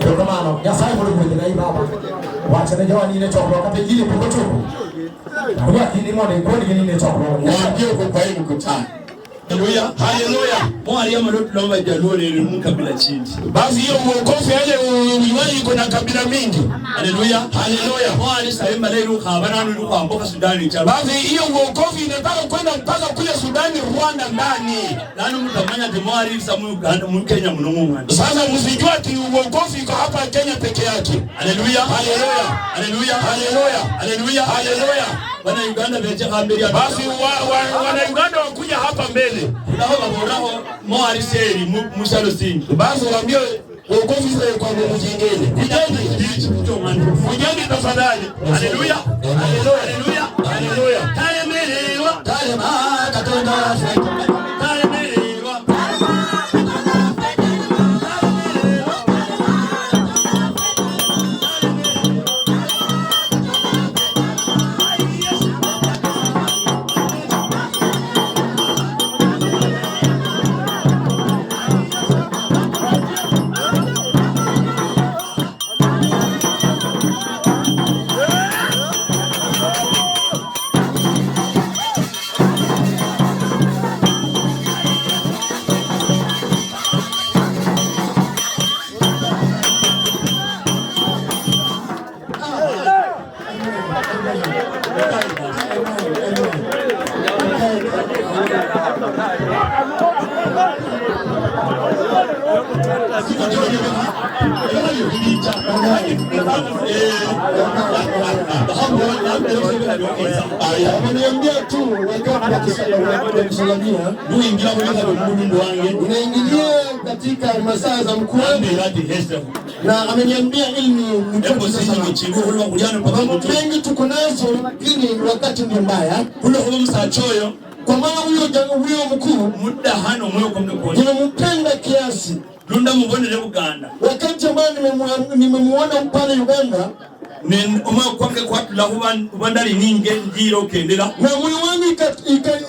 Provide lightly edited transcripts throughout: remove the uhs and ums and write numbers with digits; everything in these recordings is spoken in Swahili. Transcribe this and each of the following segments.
Erokamano, Nyasaye mondo ogwedhi na baba. Wachne jowa ni ne chokruok kata injili pok ochopo. Rwaki mondo ikon gi ni ne chokruok. Waambie uko kwa hii mkutano. Haleluya. Haleluya. Mwari ama lomba jaluo lero mukabila chindi. Basi hiyo uokofu yale uiwai iko na kabila mingi. Haleluya. Haleluya. Mwari sayema lero khabana nulu kwamboka Sudani cha. Basi hiyo uokofu inataka kwenda mpaka kule Sudani, Rwanda ndani. Lano mtamanya te mwari sa mu Uganda mu Kenya muno mwana. Sasa msijua ati uokofu iko hapa Kenya peke yake. Haleluya. Haleluya. Haleluya. Haleluya. Haleluya. Haleluya. Bana Uganda beche khamberi. Basi wana Uganda wakuja hapa mbele. Naho baboraho mwari seri musalo singi. Basi waambie uokofu sasa kwa Mungu jingine. Kujeni. Kujeni tafadhali. Haleluya. Haleluya. Haleluya. Haleluya. Talemererwa. Talema Katonda Talemererwa. Ameniambia tu wakati wakusalamia Nuingira muri mundu wange. unaingilia katika masaa za mkuu na ameniambia ili ni Embo sinyi chigo hulwa kulyano paka mambo mutu. mengi tuko nazo, lakini wakati ni mbaya. Kulo huwa msachoyo Kwa maana huyo huyo mkuu muda hano mwe kumne nimempenda kiasi. Lunda mubonere Buganda. Wakati ambao nimemuona pale Uganda Nen omwe kwange kwatula huba ndali ninge njiro kendera. na moyo wangu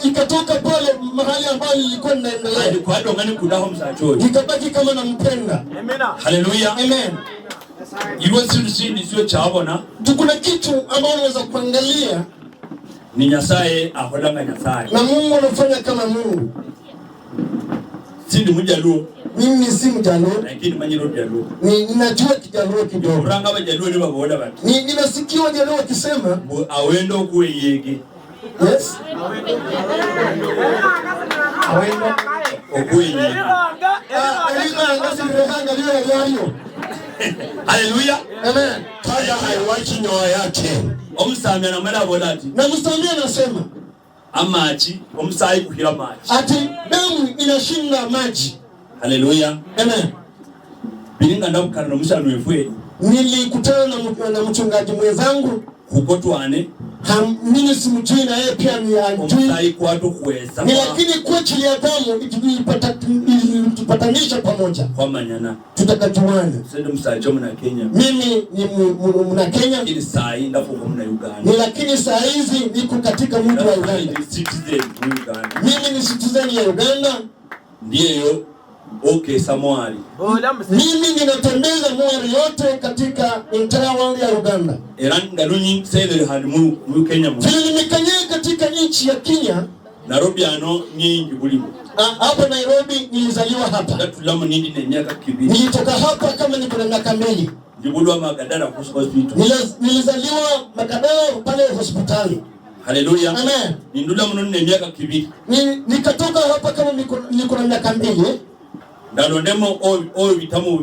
ikatoka pale mahali ambayo nilikuwa ninaendelea, Ali kwadonga ni kudaho msachoyo. nikabaki kama nampenda. Haleluya. Amen. Iwe sindu sindi sio chabona Kuna kitu ambao unaweza kuangalia ni Nyasaye aholanga Nyasaye. na Mungu anafanya kama Mungu. Sindi mujaluo Mimi si Mjaluo, lakini manyiro jaluo. ninajua Kijaluo kidogo. Uranga bajaluo ni babola bati. Ninasikia Wajaluo wakisema Mbu awendo kuweyege. yes, awendo Okuweyege. Haleluya. Amen. Kaya haiwachi nyoa yake. Omusamia namala abola ati Na msamia anasema amachi omusayi kuhira machi. ati damu inashinda maji. Haleluya. Amen. Biringa ndabukana nomusano wefwe Nilikutana na mchungaji mwenzangu kukotwane mimi simjui na yeye pia ni ajui, omusayi kwatukhwesa ni lakini kwa chini ya damu ilitupatanisha pamoja, kwamanyana tutakajuana. sende musayi muna Kenya Mimi ni mna Kenya ili sayi ndafuka muna Uganda ni lakini saa hizi niko katika mji wa Uganda. Ndi citizen mu Uganda Mimi ni citizen ya Uganda. ndiyeyo okesa mwali Mimi ninatembeza mwari yote katika entire world ya Uganda. era nga lunyi sendere handi mu Kenya mu Vile nimekanyia katika nchi ya Kenya Nairobi ano nyingi bulimo. Hapa Nairobi nilizaliwa hapa. Ndatulamo nindi ne myaka kibiri. Nilitoka hapa kama niko na miaka 2. Njibulwa Makadara hospital. Nilizaliwa Makadara pale hospitali. Haleluya. Amen. Nindula muno ne myaka kibiri. Nikatoka hapa kama niko na miaka 2. Ndalondemo o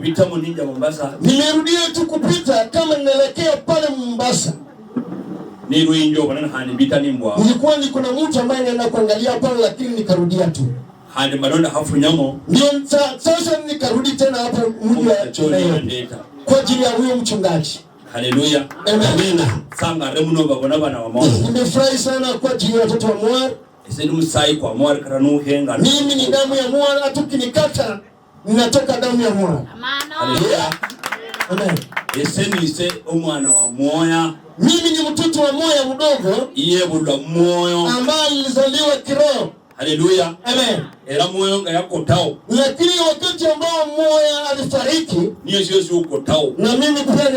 bitamu ninja Mombasa. Nimerudia tu kupita kama ninaelekea pale Mombasa. Nirwinjo bana hani bita nimbwa. Nilikuwa niko na mtu ambaye naenda kuangalia pale, lakini nikarudia tu. Handi malonda hafunyamo. Ndio sasa nikarudi tena hapo mji wa Nairobi kwa ajili ya huyo mchungaji. Haleluya. Amen. Sanga remuno babona bana wa Mwar. Nimefurahi sana kwa ajili ya watoto wa Mwar. Ese musai kwa Mwar karanu henga. Mimi ni damu ya Mwar, hata ukinikata ninatoka damu ya Mwar. Haleluya. Amen. Ese nise omwana wa Moya. Mimi ni mtoto wa Moya mdogo. Iye bulwa moyo. Ambaye alizaliwa kiroho. Haleluya. Amen. Era moyo nga yakotao. Lakini wakati ambao Moya alifariki, niyo sio sio ukotao. Na mimi pia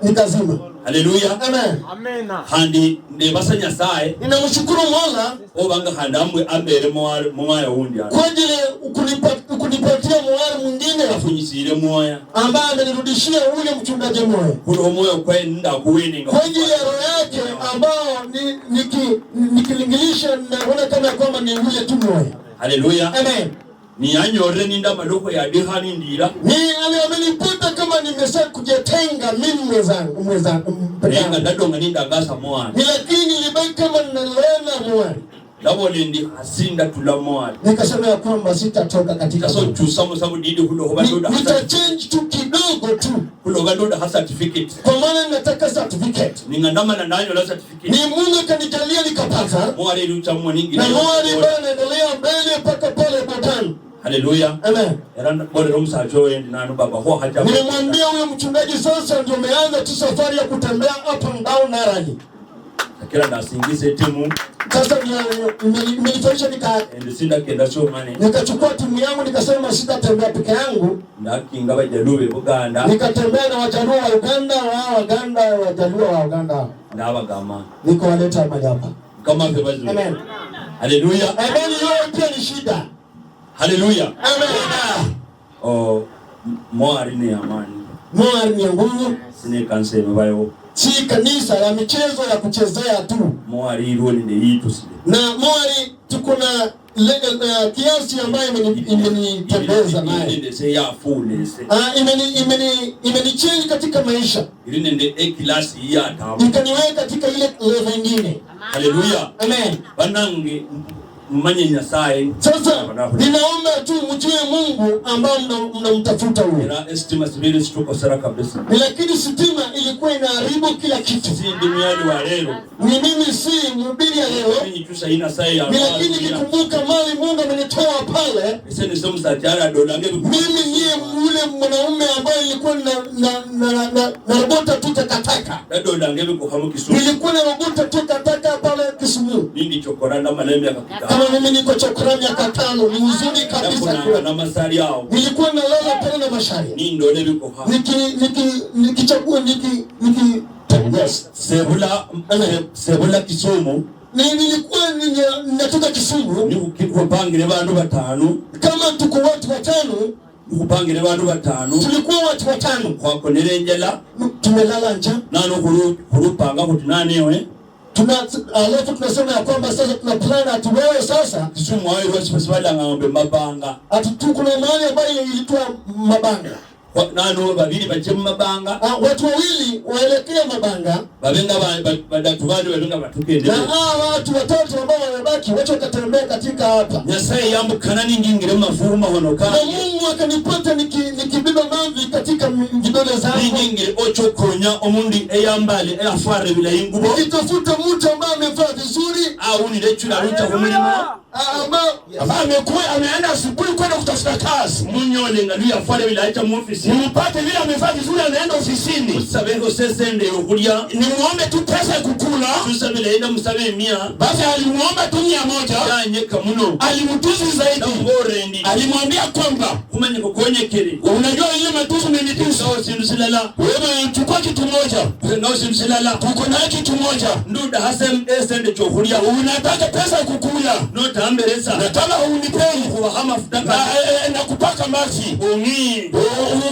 nikazima. Haleluya. Amen. Amen. Handi ndebasa Nyasaye. Ninamshukuru Mola obanga handamwe ambere moya wundi. Kwa ajili kunipatia moyo mwingine. Afunyisire moya. Ambaye amenirudishia ule mchungaji moyo. Kulo moyo kwenda kuwininga. Kwa ajili ya roho yake ambao nikilingilisha naona kama kwamba ni ule tu moyo. Haleluya. Amen. Ni anyore ninda maloko ya dihani ndira. Ni amenipata kama nimesha kujitenga mimi mwenzangu. Nenga ndadonga ninda gasa moyo. Ni lakini nilibaki kama nalena moyo. Ndabone ndi asinda tula moyo. Nikasema ya kwamba sitatoka katika. Sasa chusa sababu didi hulo hoba ndoda. Nita change tu kidogo tu. Hulo hoba ndoda ha certificate. Kwa maana nataka certificate. Ningandama na nanyo la certificate. Ni Mungu kanijalia nikapata. Moyo ile uchamu ningi. Na moyo bado naendelea mbele mpaka pale botani. Haleluya. Amen. Era bora romsa joe nanu baba ho haja. Nimemwambia huyo mchungaji sasa ndio umeanza tu safari ya kutembea up and down Nairobi. Kila ndasingize timu. Sasa nimenifanyisha ndisinda kenda sio mane. Nikachukua timu yangu nikasema sitatembea peke yangu. Ndakinga bajaluo Buganda. Nikatembea na Wajaluo wa Uganda, wa Waganda, Wajaluo wa Uganda. Ndabagama. Nikawaleta mahali hapa. Kama vile. Amen. Haleluya. Amen. Hiyo pia ni shida. Haleluya. Amen. Oh, Mwari ni amani. Mwari ni nguvu. Sine kansa bayo. Si kanisa la michezo ya kuchezea tu. Mwari hilo ni yitu sile. Na Mwari tuko na kiasi ambayo imenitembeza naye. Imenichange katika maisha. Ile ndio class ya tamu. Ikaniweka katika ile level nyingine. Haleluya. Amen. Banange mmanye Nyasaye. Sasa ninaomba tu mjue Mungu ambao mnamtafuta huyo. Ila estima sibiri situko sara kabisa. Lakini sitima ilikuwa inaharibu kila kitu. Si duniani wa leo. Ni mimi si mhubiri ya leo. Mimi tu ina sai ya. Lakini nikikumbuka mali Mungu amenitoa pale. Sasa ni somo za jara dola nge. Mimi ndiye yule mwanaume ambaye nilikuwa na robota tu takataka. Na dola nge kwa hamu Kisumu. Nilikuwa na robota tu takataka pale Kisumu. Mimi chokora na malemi akakita. Kama mimi niko chokora miaka 5 ni huzuni kabisa. Na masari yao. Nilikuwa nalala pale na mashari. Ni ndole biko ha. Nikichagua niki yes. Sebula Kisumu. Nilikuwa natoka Kisumu. Nikupangire bantu batano. Kama tuko watu watano. Nikupangire bantu batano. Tulikuwa watu watano. Kwako nirenjela. Tumelala njaa. Nano kurupanga kuti nani we? Alafu tunasema ya kwamba sasa tuna plan ati wewe sasa Kisumu hayo wasipaswala ng'ombe mabanga. Ati tu kuna mahali ambayo ilitwa mabanga. Nano babiri baje mu mabanga. Watu wawili waelekea mabanga. Babenga badatu bali babenga batukende. Na watu watatu ambao wamebaki wacha wakatembea katika hapa. Nyasaye yambukana ningingire mafuruma honoka. Na Mungu akanipata nikibeba mavi katika vidole zangu. Ningingire ochokonya omundi eyambale eyafare bila ingubo. Nikitafuta mtu ambaye amevaa vizuri au nilechula rucha kumulimo. Ambao Ambaye amekuwa ameenda asubuhi kwenda kutafuta kazi, Munyole nga luyafwala bilacha mu ofisi. Nimpate vile amevaa vizuri, anaenda ofisini, Musabeko sesende okulya. Nimuombe tu pesa ya kukula. Tusabile enda musabe 100. Basi alimuomba tu 100, Yanyeka muno. Alimtusi zaidi, Namuborendi. Alimwambia kwamba Kumanye kukonyekere. Unajua ile matusi umenitusi, Sawa sindu silala. Wewe chukua kitu moja, Nawo sindu silala. Tuko naye kitu moja, Nduda hasem esende chokulya. Unataka pesa ya kukula Notamberesa. Na kama hunipei Kubaha amafuta na kupaka mafi Ongi.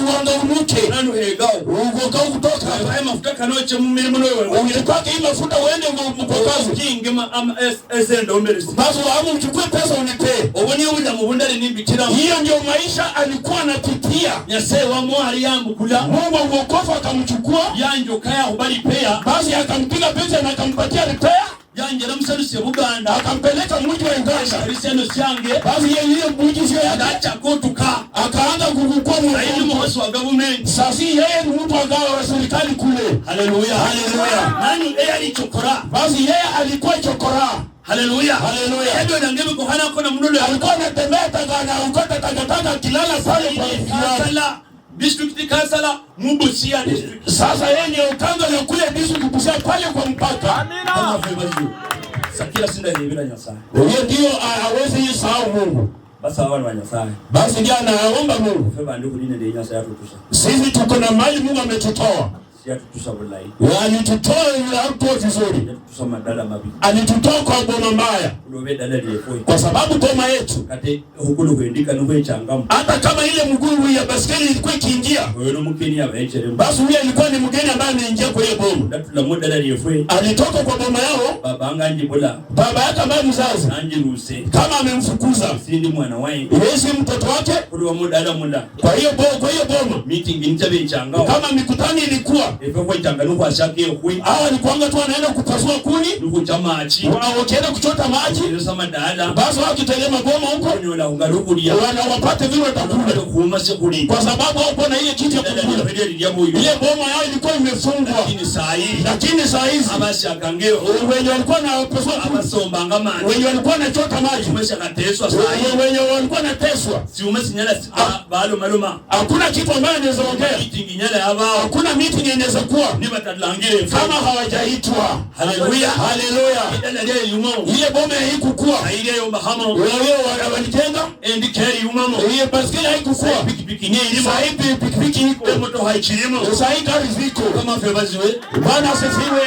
Uangauluke Nanu hegao. Ugoka kutoka Abaye mafuta kanoche mu mirimo noyo. Ungepaka hii mafuta uende kwa kazi. Kinge ma ama esende omberesa. Basi wamu uchukue pesa unipee. Obone obulamu bundali nimbikira. Hiyo ndio maisha alikuwa anapitia. Nyasaye wa mwali yambukula. Mungu wa wokovu akamchukua. Yanjoka yakubali pea. Basi akampiga pesa na akampatia repair. Yanjera musalusi Buganda. Akampeleka mji wa Uganda. Ebisendo syange. Basi yeye hiyo mji sio yake. Ndacha kutuka. Akaanza kukukua Saidi mtu. muhosi wa government. Sasa yeye ni mtu wa serikali kule. Haleluya. Haleluya. Nani yeye alichokora? Basi yeye alikuwa chokora. Haleluya. Haleluya. Edo nangebe kuhana kona mnulo. Alikuwa anatembea taka na ukota takataka akilala pale kwa Kansala, district kansala, Mubusia district. Sasa yeye ni ukanda ya kule district Busia pale kwa mpaka. Amina. Sakira sinda yebira Nyasaye. Yeye ndio hawezi sahau Mungu. Basi hawa ni wa Nyasaye. Basi ndio anaomba Mungu. Fe bandu kuline de Nyasaye atutusa. Sisi tuko na mali Mungu ametutoa. Si atutusa bulai. Alitutoa hapo vizuri. Atutusa madala mabi. Alitutoa kwa boma mbaya. Kulobe dala liyefoi. Kwa sababu boma yetu. Kate hukulu kuendika nuwe changamu. Hata kama ile mguu ya baskeli ilikuwa ikiingia. Wewe mkeni abaechere. Basi huyu alikuwa ni mgeni ambaye ameingia kwa hiyo boma. Datula modala liyefoi. Alitoka kwa boma yao. Baba anga njibula. Baba yake ambaye mzazi. Anjiruse. Kama amemfukuza. Sindi mwana wae. Yeye si mtoto wake. Kuloba modala mula. Kwa hiyo kwa hiyo boma. Meeting nitabe changao. Kama mikutano ilikuwa. Efe kwa changano kwa shake hui. Hawa walikuwa tu wanaenda kupasua kuni. Nuku chama achi. Wao wakienda kuchota maji. Ndio sama dala. Basi wakitelema boma huko. Nyola ungarukulia. Wana wapate vile watakula. Kuuma sikuli. Kwa sababu hapo na ile kitu ya kukula. Ile boma yao ilikuwa imefungwa. Lakini saa hii. Lakini saa hizi. Abasi akangeo. Wenye walikuwa na pasua kuni. Abasomba ngama. Wenye walikuwa na chota maji. Umesha kateswa saa hii. Wenye walikuwa na teswa. Si umesinyala balo maluma. Hakuna kitu ambayo inaweza ongea. Meeting nyala yabao. Hakuna meeting inaweza kuwa. Ni batalangire. Kama hawajaitwa. Haleluya. Haleluya. Idala lya yumo. Ile boma haikukua. Ile yo mahamo. Wewe walijenga. Endi keri yumamo. Ile baskeli haikukua. Pikipiki ni ilimo. Sasa hivi pikipiki iko. Moto haichilimo. Sasa hivi gari ziko. Kama febaziwe. Bwana asifiwe.